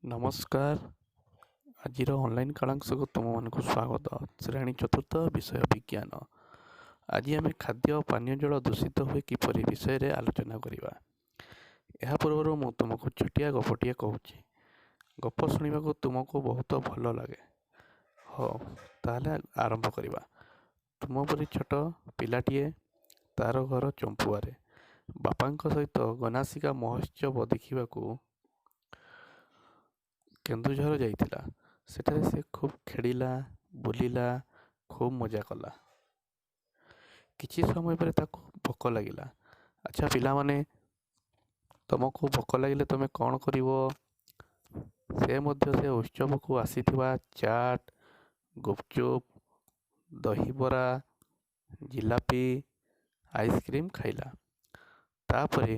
ନମସ୍କାର, ଆଜିର ଅନଲାଇନ୍ କାଳାଂଶକୁ ତୁମମାନଙ୍କୁ ସ୍ୱାଗତ। ଶ୍ରେଣୀ ଚତୁର୍ଥ, ବିଷୟ ବିଜ୍ଞାନ। ଆଜି ଆମେ ଖାଦ୍ୟ ଓ ପାନୀୟ ଜଳ ଦୂଷିତ ହୁଏ କିପରି ବିଷୟରେ ଆଲୋଚନା କରିବା। ଏହା ପୂର୍ବରୁ ମୁଁ ତୁମକୁ ଛୋଟିଆ ଗପଟିଏ କହୁଛି। ଗପ ଶୁଣିବାକୁ ତୁମକୁ ବହୁତ ଭଲ ଲାଗେ। ହଉ, ତାହେଲେ ଆରମ୍ଭ କରିବା। ତୁମ ପରି ଛୋଟ ପିଲାଟିଏ, ତାର ଘର ଚମ୍ପୁଆରେ, ବାପାଙ୍କ ସହିତ ଗନାସିକା ମହୋତ୍ସବ ଦେଖିବାକୁ କେନ୍ଦୁଝର ଯାଇଥିଲା। ସେଠାରେ ସେ ଖୁବ୍ ଖେଳିଲା, ବୁଲିଲା, ଖୁବ୍ ମଜା କଲା। କିଛି ସମୟ ପରେ ତାକୁ ଭୋକ ଲାଗିଲା। ଆଚ୍ଛା ପିଲାମାନେ, ତୁମକୁ ଭୋକ ଲାଗିଲେ ତୁମେ କ'ଣ କରିବ? ସେ ମଧ୍ୟ ସେ ଉତ୍ସବକୁ ଆସିଥିବା ଚାଟ୍, ଗୁପଚୁପ୍, ଦହିବରା, ଜିଲାପି, ଆଇସ୍କ୍ରିମ୍ ଖାଇଲା। ତାପରେ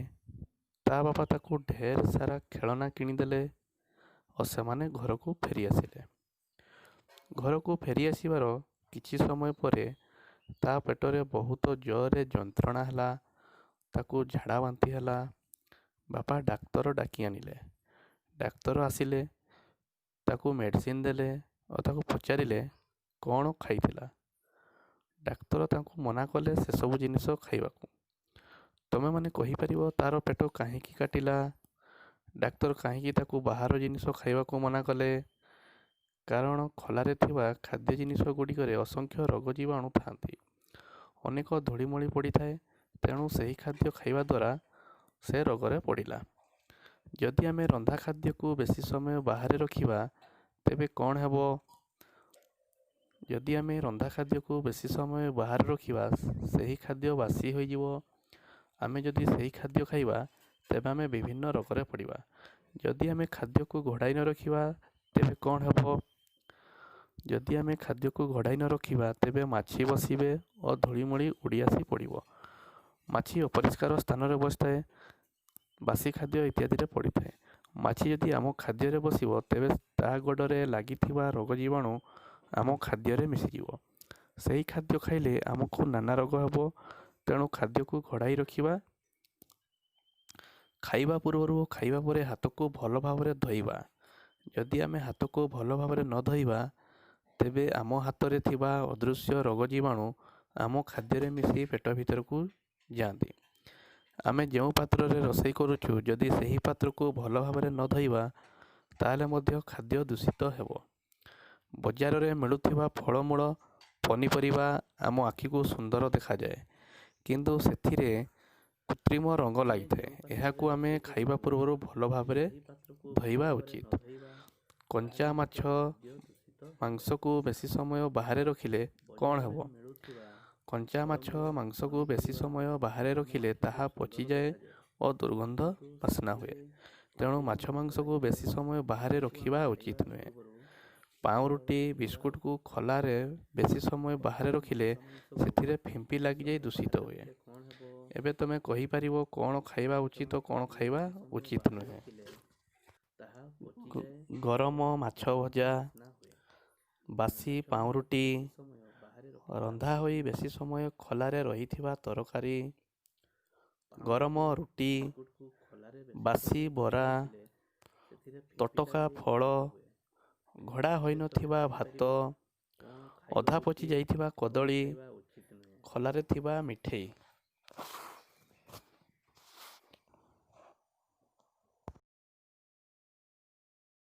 ତା ବାପା ତାକୁ ଢେର ସାରା ଖେଳନା କିଣିଦେଲେ ଓ ସେମାନେ ଘରକୁ ଫେରି ଆସିଲେ। ଘରକୁ ଫେରି ଆସିବାର କିଛି ସମୟ ପରେ ତା ପେଟରେ ବହୁତ ଜୋରରେ ଯନ୍ତ୍ରଣା ହେଲା, ତାକୁ ଝାଡ଼ା ବାନ୍ତି ହେଲା। ବାପା ଡାକ୍ତର ଡାକି ଆଣିଲେ। ଡାକ୍ତର ଆସିଲେ, ତାକୁ ମେଡ଼ିସିନ ଦେଲେ ଓ ତାକୁ ପଚାରିଲେ କ'ଣ ଖାଇଥିଲା। ଡାକ୍ତର ତାଙ୍କୁ ମନା କଲେ ସେସବୁ ଜିନିଷ ଖାଇବାକୁ। ତୁମେମାନେ କହିପାରିବ ତାର ପେଟ କାହିଁକି କାଟିଲା? ଡାକ୍ତର କାହିଁକି ତାକୁ ବାହାର ଜିନିଷ ଖାଇବାକୁ ମନା କଲେ? କାରଣ ଖୋଲାରେ ଥିବା ଖାଦ୍ୟ ଜିନିଷ ଗୁଡ଼ିକରେ ଅସଂଖ୍ୟ ରୋଗ ଜୀବାଣୁ ଥାଆନ୍ତି, ଅନେକ ଧୂଳିମଳି ପଡ଼ିଥାଏ। ତେଣୁ ସେହି ଖାଦ୍ୟ ଖାଇବା ଦ୍ୱାରା ସେ ରୋଗରେ ପଡ଼ିଲା। ଯଦି ଆମେ ରନ୍ଧା ଖାଦ୍ୟକୁ ବେଶୀ ସମୟ ବାହାରେ ରଖିବା ତେବେ କ'ଣ ହେବ? ଯଦି ଆମେ ରନ୍ଧା ଖାଦ୍ୟକୁ ବେଶୀ ସମୟ ବାହାରେ ରଖିବା, ସେହି ଖାଦ୍ୟ ବାସି ହୋଇଯିବ। ଆମେ ଯଦି ସେହି ଖାଦ୍ୟ ଖାଇବା ତେବେ ଆମେ ବିଭିନ୍ନ ରୋଗରେ ପଡ଼ିବା। ଯଦି ଆମେ ଖାଦ୍ୟକୁ ଘୋଡ଼ାଇ ନ ରଖିବା ତେବେ କ'ଣ ହେବ? ଯଦି ଆମେ ଖାଦ୍ୟକୁ ଘୋଡ଼ାଇ ନ ରଖିବା ତେବେ ମାଛି ବସିବେ ଓ ଧୂଳିମୂଳି ଉଡ଼ି ଆସି ପଡ଼ିବ। ମାଛି ଅପରିଷ୍କାର ସ୍ଥାନରେ ବସିଥାଏ, ବାସି ଖାଦ୍ୟ ଇତ୍ୟାଦିରେ ପଡ଼ିଥାଏ। ମାଛି ଯଦି ଆମ ଖାଦ୍ୟରେ ବସିବ ତେବେ ତା ଗୋଡ଼ରେ ଲାଗିଥିବା ରୋଗ ଜୀବାଣୁ ଆମ ଖାଦ୍ୟରେ ମିଶିଯିବ। ସେହି ଖାଦ୍ୟ ଖାଇଲେ ଆମକୁ ନାନା ରୋଗ ହେବ। ତେଣୁ ଖାଦ୍ୟକୁ ଘୋଡ଼ାଇ ରଖିବା। ଖାଇବା ପୂର୍ବରୁ ଓ ଖାଇବା ପରେ ହାତକୁ ଭଲ ଭାବରେ ଧୋଇବା। ଯଦି ଆମେ ହାତକୁ ଭଲ ଭାବରେ ନ ଧୋଇବା ତେବେ ଆମ ହାତରେ ଥିବା ଅଦୃଶ୍ୟ ରୋଗ ଜୀବାଣୁ ଆମ ଖାଦ୍ୟରେ ମିଶି ପେଟ ଭିତରକୁ ଯାଆନ୍ତି। ଆମେ ଯେଉଁ ପାତ୍ରରେ ରୋଷେଇ କରୁଛୁ, ଯଦି ସେହି ପାତ୍ରକୁ ଭଲ ଭାବରେ ନ ଧୋଇବା ତାହେଲେ ମଧ୍ୟ ଖାଦ୍ୟ ଦୂଷିତ ହେବ। ବଜାରରେ ମିଳୁଥିବା ଫଳମୂଳ, ପନିପରିବା ଆମ ଆଖିକୁ ସୁନ୍ଦର ଦେଖାଯାଏ, କିନ୍ତୁ ସେଥିରେ କୃତ୍ରିମ ରଙ୍ଗ ଲାଗିଥାଏ। ଏହାକୁ ଆମେ ଖାଇବା ପୂର୍ବରୁ ଭଲ ଭାବରେ ଧୋଇବା ଉଚିତ। କଞ୍ଚା ମାଛ ମାଂସକୁ ବେଶୀ ସମୟ ବାହାରେ ରଖିଲେ କ'ଣ ହେବ? କଞ୍ଚା ମାଛ ମାଂସକୁ ବେଶୀ ସମୟ ବାହାରେ ରଖିଲେ ତାହା ପଚିଯାଏ ଓ ଦୁର୍ଗନ୍ଧ ବାସ୍ନା ହୁଏ। ତେଣୁ ମାଛ ମାଂସକୁ ବେଶୀ ସମୟ ବାହାରେ ରଖିବା ଉଚିତ ନୁହେଁ। ପାଉଁରୁଟି, ବିସ୍କୁଟକୁ ଖୋଲାରେ ବେଶୀ ସମୟ ବାହାରେ ରଖିଲେ ସେଥିରେ ଫିମ୍ପି ଲାଗିଯାଇ ଦୂଷିତ ହୁଏ। ଏବେ ତୁମେ କହିପାରିବ କ'ଣ ଖାଇବା ଉଚିତ, କ'ଣ ଖାଇବା ଉଚିତ ନୁହେଁ? ଗରମ ମାଛ ଭଜା, ବାସି ପାଉଁରୁଟି, ରନ୍ଧା ହୋଇ ବେଶୀ ସମୟ ଖୋଲାରେ ରହିଥିବା ତରକାରୀ, ଗରମ ରୁଟି, ବାସି ବରା, ତଟକା ଫଳ, ଘୋଡ଼ା ହୋଇନଥିବା ଭାତ, ଅଧା ପଚି ଯାଇଥିବା କଦଳୀ, ଖୋଲାରେ ଥିବା ମିଠେଇ।